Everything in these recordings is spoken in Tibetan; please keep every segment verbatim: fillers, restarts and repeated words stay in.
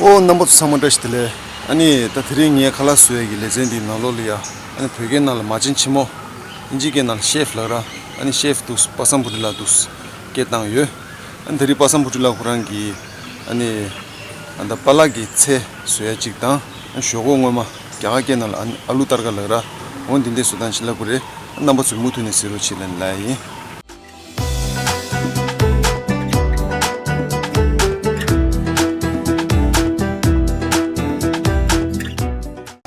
ཨོ་རྣམ་པ་ཚོ་ཚང་མ་བཀྲ་ཤིས་བདེ་ལེགས། ཨ་ནི་ད་དེ་རིང་ངས་ཁ་ལག་བཟོ་ཡས་ཀྱི་ལེ་ཚན་འདིའི་ནང་ལོགས་ལ་ཡ། ཨ་ནི་བོད་སྐད་ནང་ལ་མ་བྱན་ཆེན་མོ། ཨིན་ཇི་སྐད་ནང་ལ་ཤེཕ་ལབ་ར། ཨ་ནི་ཤེཕ་འདུག་པ་སངས་བུ་ཊི་ལགས་འདུག་སྐད་བཏང་ཡོད། ཨ་ནི་དེ་རིང་པ་སངས་བུ་ཊི་ལགས་ཁོ་རང་གིས་ཨ་ནི་ཨ་ད་པ་ལག་གི་ཚལ་བཟོ་ཡ་གཅིག་དང་། ཨ་ཞོག་ཁོག་སྔོན་མ་རྒྱ་གར་སྐད་ནང་ལ་ཨ་ནི་ཨ་ལུ་ཏར་ཀ་ལབ་ར། འོ་འདི་འདྲ་བཟོ་སྟངས་ཅིག་ལབ་ཀྱི་རེད། ཨ་རྣམ་པ་ཚོས་མུ་མཐུད་ནས་གཟིགས་རོགས་བྱེད་ལབ་ལབ་ཡ་ཡིན།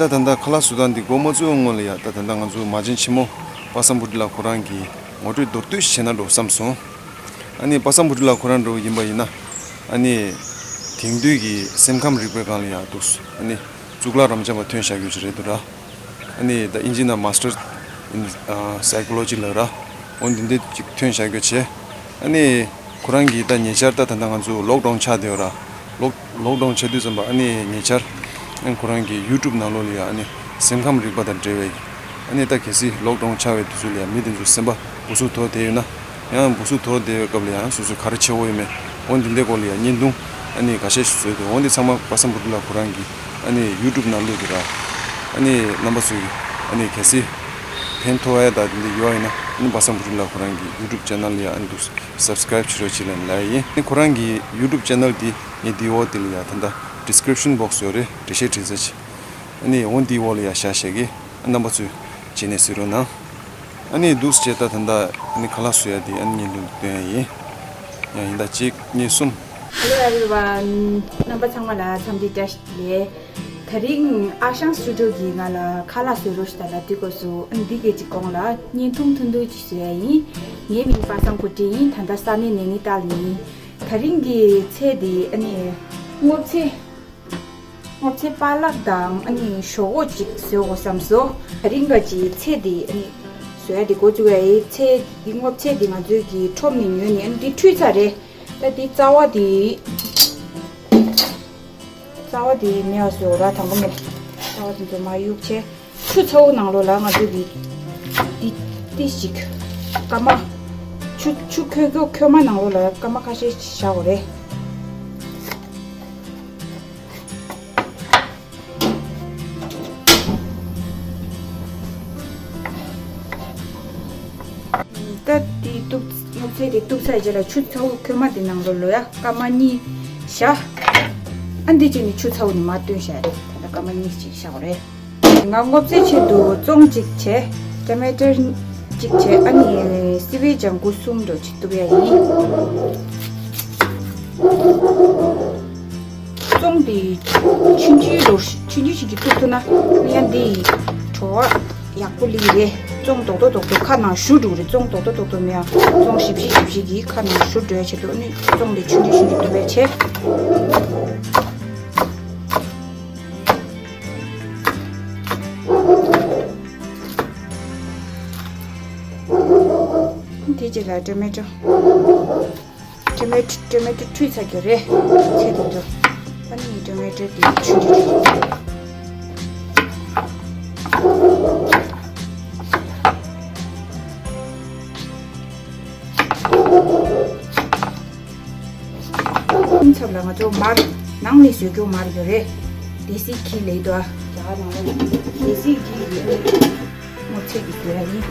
ད་ད་ལྟ་ཁ་ལག་བཟོ་སྟངས་འདི་འགོ་མ་བཙུགས་སྔོན་ལ་ཡ། ད་ད་ལྟ་ང་ཚོ་མ་བྱན་ཆེན་མོ་པ་སངས་བུ་ཊི་ལགས་ཁོ་རང་གིས་ངོ་སྤྲོད་མདོར་བསྡུས་ཤིག་བྱས་ན་འགྲོ་བསམ་སོང་། ཨ་ནི་པ་སངས་བུ་ཊི་ལགས་ཁོ་རང་འདྲ་བོ་ཡིན་པ་ཡིན་ན། ཨ་ནི་དེང་དུས་ཀྱི་སེམས་ཁམས་རིག་པའི་སྒང་ལ་ཡ་འདུག་ཨ་ནི་གཙུག་ལག་རབ་འབྱམས་པ་ཐོན་བཞག་རྒྱུ་ཅིག་རེད་འདུག་ར། ཨ་ནི་ད་ཨིན་ཇི་ནང་Master in Psychology ལབ་ར། འོ་འདི་འདྲ་ཅིག་ཐོན་བཞག་རྒྱུ་བྱས། ཨ་ནི་ཁོ་རང་གིས་ད་ཉེ་ཆར་ད་ད་ལྟ་ང་ཚོ་ལོག་ཌའུན་ཆགས་བསྡད་ཡོད་ར། ལོག་ལོག་ཌའུན་ཆགས་དུས་ཙམ་པ་ཨ་ནི་ཉེ་ཆར་ཨ་ཁོ་རང་གི་ཡུ་ཊུབ་ནང་ལོགས་ལ་ཡ། ཨ་ནི་སེམས་ཁམས་རིག་པ་དང་འབྲེལ་བའི་ཨ་ནི་ད་གལ་སྲིད་ལོག་ཌའུན་ཆགས་པའི་དུས་ཚོད་ལ་ཡ་མི་དེ་ཚོ་སེམས་པ་སྦུ་སུབ་དོར་བསྡད་ཡོད་ན། ཡང་སྦུ་སུབ་དོར་བསྡད་པའི་སྐབས་ལ་ཡང་སོ་སོས་ག་རེ་བྱེད་དགོས་ཡོད་མེད། འོ་འདི་འདྲའི་སྐོར་ལ་ཡང་བརྙན་ཐུང་ཨ་ནི་འགའ་ཤས་ཤིག་བཟོས་འདུག་འོ་འདི་ཚང་མ་པ་སངས་བུ་ཊི་ལགས་ཁོ་རང་གི་ཨ་ནི་ཡུ་ཊུབ་ནང་བླུགས་འདུག་ར། ཨ་ནི་རྣམ་པ་ཚོས་ཨ་ནི་གལ་སྲིད་ཕན་ཐོགས་ཡ་ད་འདི་འདྲ་ཡོད་ཡིན་ན། ཨ་ནི་པ་སངས་བུ་ཊི་ལགས་ཁོ་རང་གི་ཡུ་ཊུབ་ཅེ་ནལ་ལ་ཡ་ཨ་ནི་འདུག་སབ་སི་ཀ་རེབ་བྱེད་རོགས་བྱེད་ལབ་ལབ་ཡ་ཡིན། ཨ་ནི་ཁོ་རང་གི་ཡུ་ཊུབ་ཅེ་ནལ་འདི་ངས་འདི་འོག་འདི་ལ་ཡ་ད་ལྟ་ཌི་སི་ཀི་རིབ་ཤན་བོག་སི་ཡོད་རེད། འགྲེལ་བཤད་བྲིས་ས་ཅིག་ཨ་ནི་འོ་འདི་འོག་ལ་ཡ་བཞག་བཞག་གི། ཨ་རྣམ་པ་ཚོས་བྱས་ནས་གཟིགས་རོགས་གནང་། ཨ་ནི་འདུག་སེ་བྱས་ད་ད་ལྟ་ཨ་ནི་ཁ་ལག་བཟོ་ཡ་དེ་ཨ་ནི་བརྙན་ཐུང་སྟོན་ཡ་ཡིན། ཡང་ཡིན་ད་གཅིག་གཉིས་གསུམ། Hello everyone. རྣམ་པ་ཚང་མ་ལ་འཚམས་འདྲི་བཀྲ་ཤིས་བདེ་ལེགས། ད་རིང་ཨ་ཞང་སི་ཊུ་ཌི་ཡོ་གིས་ང་ལ་ཁ་ལག་བཟོ་རོགས་ཞེས་ད་ལ་དུས་སྐབས་སུ་ཨ་ནི་འདི་གའི་གཅིག་གོང་ལ་བརྙན་ཐུང་ཐུང་ཐུང་ཅིག་བཟོ་ཡ་ཡིན། ངའི་མིང་པ་སངས་བུ་ཊི་ཡིན། ད་ལྟ་ས་གནས་ནེ་ནི་ཏཱལ་ཡིན། ད་རིང་གི་ཚལ་འདི་ཨ་ནི་སྔོ་ཚལ། སྔོ་ཚལ་པ་ལག་དང་ཨ་ནི་ཞོག་ཁོག་ཅིག་བཟོ་དགོས་བསམ་སོང་། ད་རིང་ག་ཅིག་ཚལ་འདི་ཨ་ནི་བཟོ་ཡ་འདི་འགོ་བཙུགས་ཡ་ཡིན། ཚལ་འདི་སྔོ་ཚལ་འདི་ང་ཚོའི་གི་ཁྲོམ་ནས་ཉོས་ནས་ཨ་ནི་འདི་འཁྲུད་ཚར་རེད། ད་འདི་རྩ་བ་འདི་རྩ་བ་འདི་མེད་པ་བཟོ་ར། དང་པོ་མེད། རྩ་བ་འདི་ཚོ་མར་གཡུག་བྱས། ཆུ་ཚ་པོ་ནང་ལོགས་ལ་ང་ཚོ་གི་འདི་ཏིས་ཅིག་སྐར་མ། ཆུ་ཆུ་ཁོལ་ཁོལ་ཁོལ་མ་ནང་ལོགས་ལ་སྐར་མ་ཁ་ཤས་ཤིག་བཞག་དགོས་རེད། ད་འདི་གཏུབ། སྔོ་ཚལ་དེ་གཏུབ་ཚར་རྗེས་ལ་ཆུ་ཚ་པོ་ཁོལ་མ་དེ་ནང་ལོགས་ལ་ཡ་སྐར་མ་གཉིས་བཞག་ཨ་འདི་གཅིག་ནི་ཆུ་ཚ་པོ་ནས་མར་བཏོན་བཞག་རེད། ད་ལྟ་སྐར་མ་གཉིས་ཅིག་བཞག་དགོས་རེད། ང་སྔོ་ཚལ་ཆེད་དུ་ཙོང་གཅིག་བྱས། ཊོ་མེ་ཊོ་གཅིག་བྱས། ཨ་ནི་སི་པན་ལྗང་ཁུ་གསུམ་འདྲ་ཅིག་གཏུབ་ཡ་ཡིན། ཙོང་འདི་ཆུང་ཆུང་རུ་ཆུང་ཆུང་ཞིག་གིས་གཏུབ་ཐུབ་ན་ཡང་འདི་བྲོ་བ་ཡག་པོ་སླེབས་རེད། ཙོང་རྡོག་རྡོག་རྡོག་རྡོག་ཁ་ནང་བཞུར་འགྲོ་གི་རེད། ཙོང་རྡོག་རྡོག་རྡོག་རྡོག་མེད་ཡ། ཙོང་ཞིབ་ཞིབ་ཞིབ་ཞིབ་ཀྱིས་ཁ་ནང་བཞུར་འགྲོ་ཡ་ཆེད་དུ་ཨ་ནི་ཙོང་འདི་ཆུང་ཆུང་ཆུང་ཆུང་གཏུབ་པ་བྱས། དེ་རྗེས་ལ་ཊོ་མེ་ཊོ། ཊོ་མེ་ཊོ་ཊོ་མེ་ཊོ་འཁྲུད་ཚར་རྒྱུ་རེད། ཚལ་དེ་ཚོ། ཨ་ནི་ཊོ་མེ་ཊོ་དེ་ཆུང་ཆུང་ཆུང་ཆུང་། ཁྱིམ་ཚབ་ལ་ང་ཚོ་མར་ནང་ནས་བཟོས་རྒྱུ་མར་ཡོད་རེད། དེ་སི་གྷི་ལབ་འདུག་ཨ། རྒྱ་གར་ནང་ལ་དེ་སི་གྷི་ཡོད་རེད། སྔོ་ཚལ་གྱི་བཟོས་ཡ་ཡིན།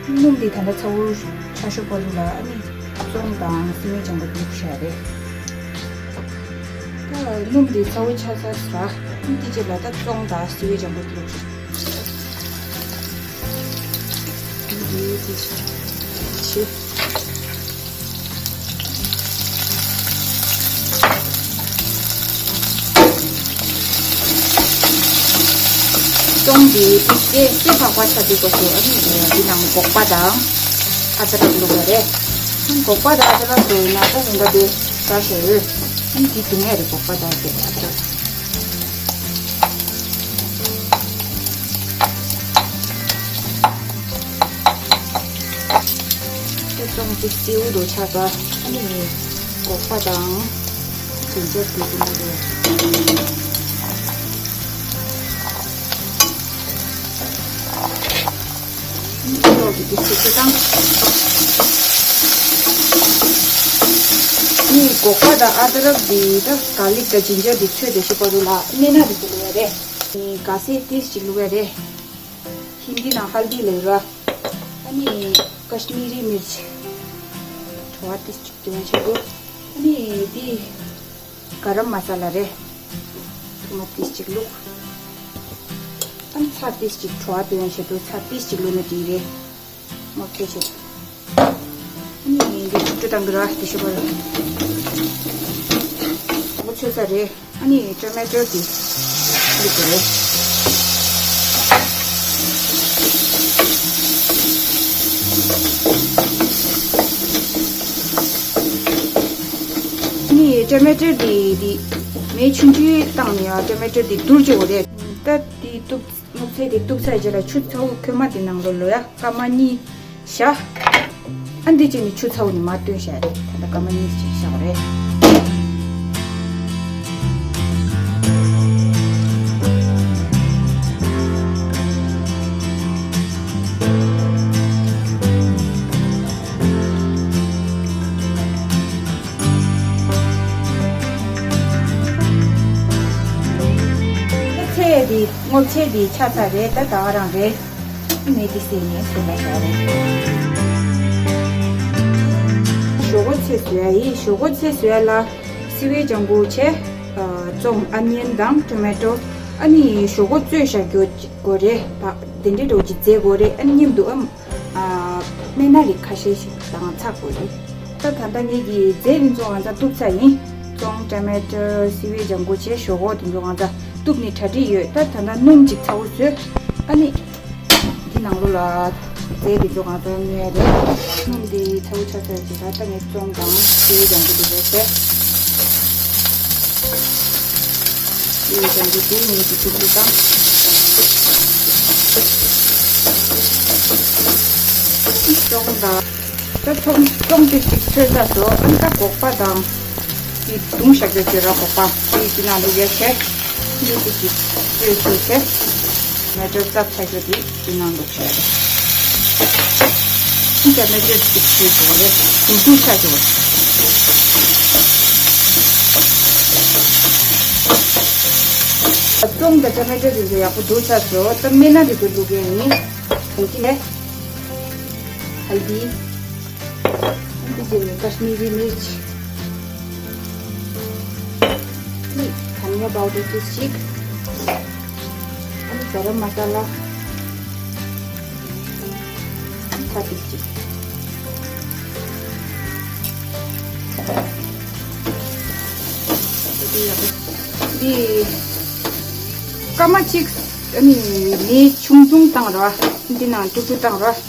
སྣུམ་དེ་ད་ལྟ་ཚ་པོ་ཆགས་ཤོག་པ་ལུག་ལ་ཨ་ནི་ཙོང་དང་སི་པན་ལྗང་ཁུ་བླུགས་བཞག་རེད། ད་སྣུམ་དེ་ཚ་པོ་ཆགས་ཚར་ཟ། ཨ་ནི་དེ་རྗེས་ལ་ད་ཙོང་དང་སི་པན་ལྗང་ཁུ་བླུགས་བཞག་འདི་འདི་བྱེད། ཙོང་འདི་སྐྱེ་སྐྱེ་ཚགས་པ་ཆགས་དུས་སྐབས་སུ་ཨ་ནི་འདི་ནང་སྒོག་པ་དང་ཨ་ཙ་རག་བླུགས་པ་རེད། སྒོག་པ་དང་ཨ་ཙ་རག་བླུགས་ན་ད་ཧུང་ག་དེ་ཤ་ཤ་ཡོད། ཨ་ནི་འདི་སྡུག་བསྔལ་རེད། སྒོག་པ་དང་ཨ་ཙ་རག་ད་ཙོང་ཅིག་སེའུ་རུ་ཆགས་པ། ཨ་ནི་སྒོག་པ་དང་བདུན་ཚོད་དུ་དུ་མ་རེད། ཨ་ནི་ཙོག་གི་དུ་ཚོད་དུ་བཏང་། ཨ་ ནི་སྒོག་པ་དང་ཨ་དྲག་འདི་དང་ག་ལིག་དང་ཇིན་ཇར་འདི་ཚོས་དེ་ཤི་པ་རུ་ལ་སྨན་སྣ་འདི་ཚོ་བླུག་ཡ་རེད། ནི་ག་སེ་ཏིས་ཅིག་བླུག་ཡ་རེད། ཧིན་དི་ནང་ཧལ་དི་ལབ་ར། ཨ་ནི་ཀ་ཤི་མི་རི་མིར་ཅི་བྲོ་བ་ཏིས་ཅིག་བཏོན་ཆེད་དུ། ཨ་ནི་འདི་ག་རམ་མ་ས་ལ་རེད། ཐུ་མ་ཏིས་ཅིག་བླུག་ཨ་ནི་ཚྭ་ཏིས་ཅིག་བྲོ་བ་བཏོན་ཆེད་དུ་ཚྭ་ཏིས་ཅིག་བླུག་ན་འགྲིག་རེད། མ་ཁེ་ཆེ། ཨ་ནི་འདི་ཆུ་བཏང་གི་ར་དེ་ཤོ་བར། མ་ཆོད་ས་རེད། ཨ་ནི་ཊོ་མེ་ཊོ་དེ་བླུག་གི་རེད། ཨ་ནི་ཊོ་མེ་ཊོ་དེ་དེ་མེ་ཆུང་ཆུང་བཏང་ནས་ཡ་ཊོ་མེ་ཊོ་དེ་བསྡུར་བཅུག་གི་རེད། ད་དེ་བཏུབ། སྨུག་ཚལ་དེ་བཏུབ་ཚར་རྗེས་ལ་ཆུ་ཚ་བོ་ཁོལ་མ་དེ་ནང་ལོགས་ལ་ཡ་སྐར་མ་གཉིས་བཞག་ཨ་འདི་ཅིག་ནི་ཆུ་ཚ་བོ་ནི་མ་བཏོན་བཞག་རེད། ད་ལྟ་སྐར་མ་གཉིས་ཅིག་བཞག་རེད། ཚལ་འདི་སྔོ་ཚལ་འདི་ཆགས་ཚར་རེད། ད་ད་ག་རང་རེད། མེ་འདི་བསད་ནས་བཟོས་པ་ཞིག་རེད། ཞོག་ཁོག་ཚོས་བཟོས་ཡ་ཡིན། ཞོག་ཁོག་ཚོས་བཟོས་ཡ་ལ་སི་ཝེ་ལྗང་གུ་བྱས། ཨ་ཙོང་ཨ་ནི་ཡན་དང་ཊོ་མེ་ཊོ། ཨ་ནི་ཞོག་ཁོག་བཙོས་བཞག་རྒྱུ་དགོས་རེད། ད་དེ་འདྲའི་འགྲོ་གི་རྫས་དགོས་རེད། ཨ་ནི་མཉམ་དུ་ཨམ། ཨ་སྨན་སྣ་རིགས་ཁ་ཤས་ཤིག་དང་ཚྭ་དགོས་རེད། ད་ད་ལྟ་ངེད་ཀྱི་རྫས་འདི་ཚོ་ང་ཚོ་གཏུབ་ཚར་ཡིན། ཙོང་ཊོ་མེ་ཊོ་སི་ཝེ་ལྗང་གུ་བྱས་ཞོག་ཁོག་དེ་ཚོ་ང་ཚོ་གཏུབ་ནས་གྲ་སྒྲིག་ཡོད། ད་ད་ལྟ་སྣུམ་ཅིག་ཚ་བོ་བཟོས། ཨ་ནི་འདི་ནང་ལོགས་ལ་རྫས་འདི་ཚོ་ང་ཚོ་ཉོས་རེད། སྣུམ་འདི་ཚ་བོ་ཆགས་ཚར་རྗེས་ད་ལྟ་ངས་ཙོང་དང་སི་ཝེ་ལྗང་གུ་འདི་བཟོས་བྱས། ཡིན་ཀྱང་འདི་དེ་ཉིད་ཀྱི་ཐུག་ཐུག་དང་། ཙོང་དང་། ད་ཙོང་ཙོང་དེ་ཅིག་ཚོས་ཚར་སོང་། ཨ་ནི་ད་སྒོག་པ་དང་། དེ་བརྡུངས་བཞག་རྒྱུ་བྱོས་ར། སྒོག་པ་དེ་དེ་ནང་བླུག་ཡ་བྱས། འདི་དེ་ཅིག་ཚོས་ཚོས་བྱས། མེ་ཏོག་བཙབ་ཚར་རྒྱུ་དེ་དེ་ནང་བླུག་བྱས་རེད། ཨ་ནི་ད་མེ་ཏོག་ཅིག་ཚོས་ཚར་རེད། དུ་དུ་ཆ་བྱུང་བ། ཙོང་དང་ཊོ་མེ་ཊོ་དེ་ཚོ་ཡག་པོ་བསྡུ་ཚར་སོང་། ད་སྨན་སྣ་དེ་ཚོ་བླུག་གི་ཡིན། གང་ཅི་ལས། ཧལ་དི། འདི་རྗེས་ནས་ཀ་ཤི་མི་རི་མིར་ཅི། ནི་དྷ་ནི་ཡ་པའུ་ཌར་ཏོག་ཙམ་ཅིག་ཨ་ནི་ག་རམ་མ་ས་ལ། ཚྭ་ཏོག་ཙམ་ཅིག་འདི་སྐར་མ་གཅིག་ཨ་ནི་མེ་ཆུང་ཆུང་བཏང་རོགས། འདི་ནང་དཀྲུག་དཀྲུག་བཏང་རོགས།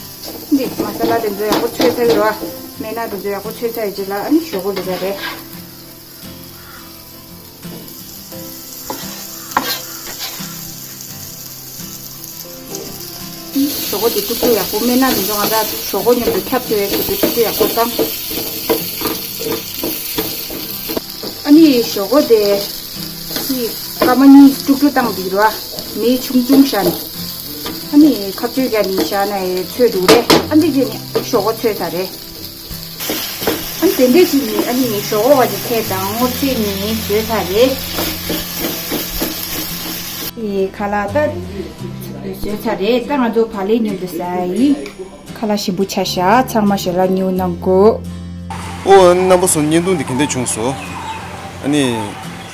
འདི་མ་ས་ལ་དེ་ཚོ་ཡག་པོ་ཚོས་ཚར་རོགས། སྨན་སྣ་དེ་ཚོ་ཡག་པོ་ཚོས་ཚར་རྗེས་ལ་ཨ་ནི་ཞོག་ཁོག་བླུག་ཡ་རེད། ཞོག་ཁོག་དེ་དཀྲུག་དཀྲུག་ཡག་པོ། སྨན་སྣ་དེ་ཚོ་ང་ཚོ་ཞོག་ཁོག་མཉམ་དུ་ཁྱབ་ཐུབ་ཡ་ཞིག་དེ་དཀྲུག་དཀྲུག་ཡག་པོ་བཏང་། ཨ་ནི་ཞོག་ཁོག་དེ་ཅིག་སྐར་མ་གཉིས་དཀྲུག་དཀྲུག་བཏང་འདུག་ར། མེ་ཆུང་ཆུང་བཞག་ནས། ཨ་ནི་ཁ་གཅོད་རྒྱག་ནས་བཞག་ནས་ཚོས་འདུག་རེད། ཨ་འདི་རྗེས་ནས་ཞོག་ཁོག་ཚོས་ཚར་རེད། ཨ་ནི་དེ་འདྲས་ཞིག་ནི་ཨ་ནི་ཞོག་ཁོག་བ་ཅིག་ཐད་དང་སྔོ་ཚལ་ནི་བཟོས་ཚར་རེད། ཨེ་ཁ་ལག་ད་བཟོས་ཚར་རེད། ད་ང་ཚོ་བག་ལེབ་མཉམ་དུ་ཟ་ཡིན། ཁ་ལག་ཞིམ་པོ་ཆགས་ཤག་ཚང་མ་ཞལ་ལག་མཉེས་པོ་གནང་དགོས། ཨོ་ཨ་ནི་རྣམ་པ་ཚོ་བརྙན་ཐུང་འདི་ག་འདྲས་བྱུང་སོང་། ཨ་ནི་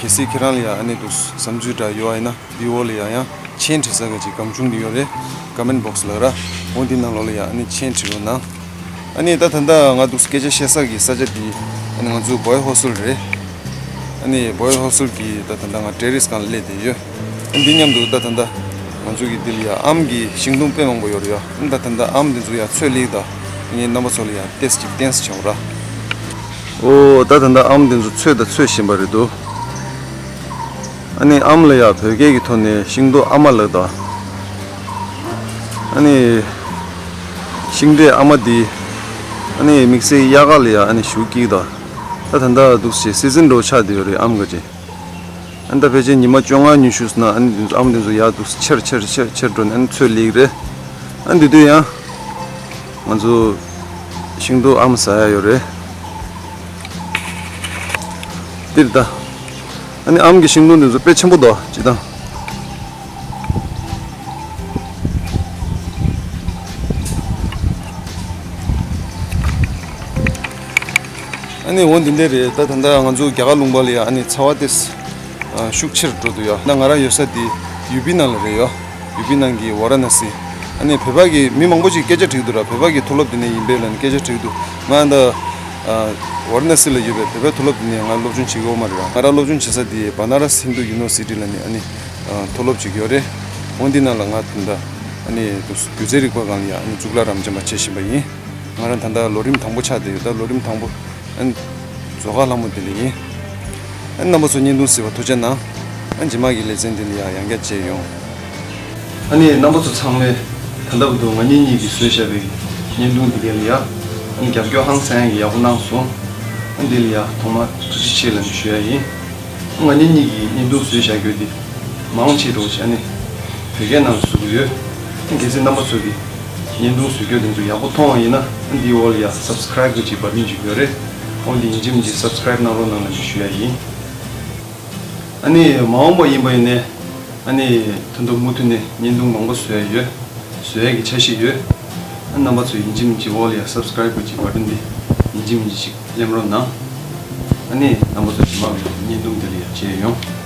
གལ་སྲིད་ཁྱེད་རང་ལ་ཡང་ཨ་ནི་འདུག་བསམ་ཚུལ་འདྲ་ཡོད་ཨ་ཡིན་ན། བི་ཨོ་ལ་ཡང་ཡང་མཆན་བྲིས་ས་གི་ཅིག་སྒམ་ཆུང་འདི་ཡོད་རེད། ཀོ་མེན་བོག་སི་ལ་ར། འོ་འདི་ནང་ལོགས་ལ་ཡང་ཨ་ནི་མཆན་བྲིས་རོགས་གནང་། ཨ་ནི་ད་ད་ལྟ་ང་འདུག་སྐད་ཆ་བཤད་ས་གི་ས་ཆ་འདི་ཨ་ནི་ང་ཚོ་བོའེ་ཧོ་སུལ་རེད། ཨ་ནི་བོའེ་ཧོ་སུལ་གི་ད་ད་ལྟ་ང་ཊེ་རེ་སི་སྒང་ལ་སླེབས་བསྡད་ཡོད། ཨ་འདི་མཉམ་དུ་ད་ད་ལྟ་ང་ཚོ་གི་འདི་ལ་ཡང་ཨམ་གི་ཤིང་སྡོང་དཔེ་མང་པོ་ཡོད་རེད་ཡ། ཨ་ནི་ད་ད་ལྟ་ཨམ་འདི་ཚོ་ཡང་ཚོས་སླེབས་ད། ཨ་ནི་རྣམ་པ་ཚོ་ལ་ཡང་ཏེས་ཅིག་ཏེས་བྱུང་ར། ཨོ་ད་ད་ལྟ་ཨམ་འདི་ཚོ་ཚོས་ད་ཚོས་བཞིན་པ་རེད་འདུག་ཨ་ནི་ཨམ་ལ་ཡ་བོད་སྐད་ཀྱི་ཐོག་ནས་ཤིང་ཏོག་ཨ་མ་ལབ་ད། ཨ་ནི་ཤིང་འབྲས་ཨ་མ་འདི་ཨ་ནི་དམིགས་བསལ་དབྱར་ཁ་ལ་ཡ་ཨ་ནི་ཞུ་སྐྱིད་ད། ད་ད་ལྟ་འདུག་སེ་སི་ཛིན་འགྲོ་ཆགས་བསྡད་ཡོད་རེད་ཨམ་ག་ཅེ། ཨ་ནི་ད་ཕལ་ཆེར་ཉི་མ་བཅོ་ལྔ་ཉི་ཤུ་ཙམ་ན་ཨ་ནི་འདི་ཚོ་ཨམ་འདི་ཚོ་ཡར་འདུག་སེ་ཆེར་ཆེར་ཆེར་ཆེར་འགྲོ་ནས་ཨ་ནི་ཚོས་སླེབས་རེད། ཨ་ནི་འདི་དུས་ཡང་ང་ཚོ་ཤིང་ཏོག་ཨམ་ཟ་ཡ་ཡོད་རེད། འདིར་ད། ཨ་ནི་ཨམ་གྱི་ཤིང་སྡོང་འདི་ཚོ་དཔེ་ཆེན་པོ་འདུག་ཅི་དང་། ཨ་ནི་འོ་འདི་འདྲ་རེད། ད་ད་ལྟ་ང་ཚོ་རྒྱ་གར་ལུང་པ་ལ་ཡ་ཨ་ནི་ཚ་བ་དེ་ཤུགས་ཆེར་འགྲོ་འདུག་ཡ། ད་ང་རང་ཡོད་ས་དེ་ཡུ་པི་ནང་ལ་རེད་ཡ། ཡུ་པི་ནང་གི་ཝ་ར་ཎ་སི། ཨ་ནི་བོད་པ་གི་མི་མང་པོ་ཅིག་སྐད་ཆ་དྲིས་འདུག་ར། བོད་པ་གི་མཐོ་སློབ་དེ་ནས་ཡིན་པས་ལབ་ནས་སྐད་ཆ་དྲིས་འདུག་ང་ད་ཝ་ར་ཎ་སི་ལ་ཡོད་པའི་བོད་པའི་མཐོ་སློབ་དེ་ནས་ང་སློབ་སྦྱོང་བྱེད་ཀྱི་ཡོད་མ་རེད་ར། ང་རང་སློབ་སྦྱོང་བྱེད་ས་དེ་བ་ན་ར་སི་ཧིན་དུ་ཡུ་ནི་ཝར་སི་ཊི་ལབ་ནས་ཨ་ནི་མཐོ་སློབ་ཅིག་ཡོད་རེད། འོ་འདི་ནང་ལ་ང་ད་ལྟ་ཨ་ནི་སྒྱུ་རྩལ་རིག་པ་སྒང་ལ་ཡ་ཨ་ནི་གཙུག་ལག་རབ་འབྱམས་པ་བྱེད་བཞིན་པ་ཡིན། ང་རང་ད་ལྟ་ལོ་རིམ་དང་པོ་ཆགས་བསྡད་ཡོད། ད་ལོ་རིམ་དང་པོ། ཨན། མཛོ་དཀར་ལྷ་མོ་དེ་ལ་ཡིན། ཨན། རྣམ་པ་ཚོ་བརྙན་ཐུང་གཟིགས་པར་ཐུགས་རྗེ་གནང་། ཨན། རྗེས་མ་གི་ལེ་ཚན་དེ་ལ་ཡང་ཡང་བསྐྱར་མཇལ་ཡོང་། ཨ་ནི་རྣམ་པ་ཚོ་ཚང་མས་ད་ལྟ་བར་དུ་ང་གཉིས་གཉིས་ཀྱིས་བཟོས་བཞག་པའི་བརྙན་ཐུང་འདི་ག་ལ་ཡ། ཨན། རྒྱབ་སྐྱོར་ཧང་སང་ཡག་པོ་གནང་སོང་། ཨན། འདི་ལ་ཡ་ཐོག་མར་ཐུགས་རྗེ་ཆེ་ལབ་ནས་ཞུ་ཡ་ཡིན། ང་གཉིས་གཉིས་ཀྱིས་བརྙན་ཐུང་བཟོས་བཞག་རྒྱུ་འདི་མང་ཆེ་འགྲོ་བྱས་ནས་བོད་སྐད་ནང་ལ་བཟོ་གི་ཡོད། གལ་སྲིད་རྣམ་པ་ཚོ་གིས་བརྙན་ཐུང་བཟོ་རྒྱུ་དེ་ཚོ་ཡག་པོ་མཐོང་བ་ཡིན་ན་འདིའི་འོག་ལ་ཡ་སབ་སི་ཀ་རའིབ་གི་ཅིག་བ་ཊན་ཅིག་ཡོད་རེད། འོ་འདི་ཡིན་གཅིག་མིན་གཅིག་སབ་སི་ཀ་རའིབ་གནང་རོགས་གནང་ལབ་ནས་ཞུ་ཡ་ཡིན། ཨ་ནི་མ་འོངས་པ་ཡིན་པ་ཡིན་ནའི་ཨ་ནི་ད་དུང་མུ་མཐུད་ནས་བརྙན་ཐུང་མང་པོ་བཟོ་ཡ་ཡོད། བཟོ་ཡ་གི་འཆར་གཞི་ཡོད། ཨ་རྣམ་པ་ཚོ་ཡིན་གཅིག་མིན་གཅིག་འོག་ལ་ཡ་སབ་སི་ཀ་རའིབ་གི་ཅིག་བ་ཊན་འདི་ཡིན་གཅིག་མིན་གཅིག་ཅིག་གླེམ་རོགས་གནང་། ཨ་ནི་རྣམ་པ་ཚོ་རྗེས་མ་གི་བརྙན་ཐུང་འདི་ལ་ཡ་མཇལ་ཡོང་།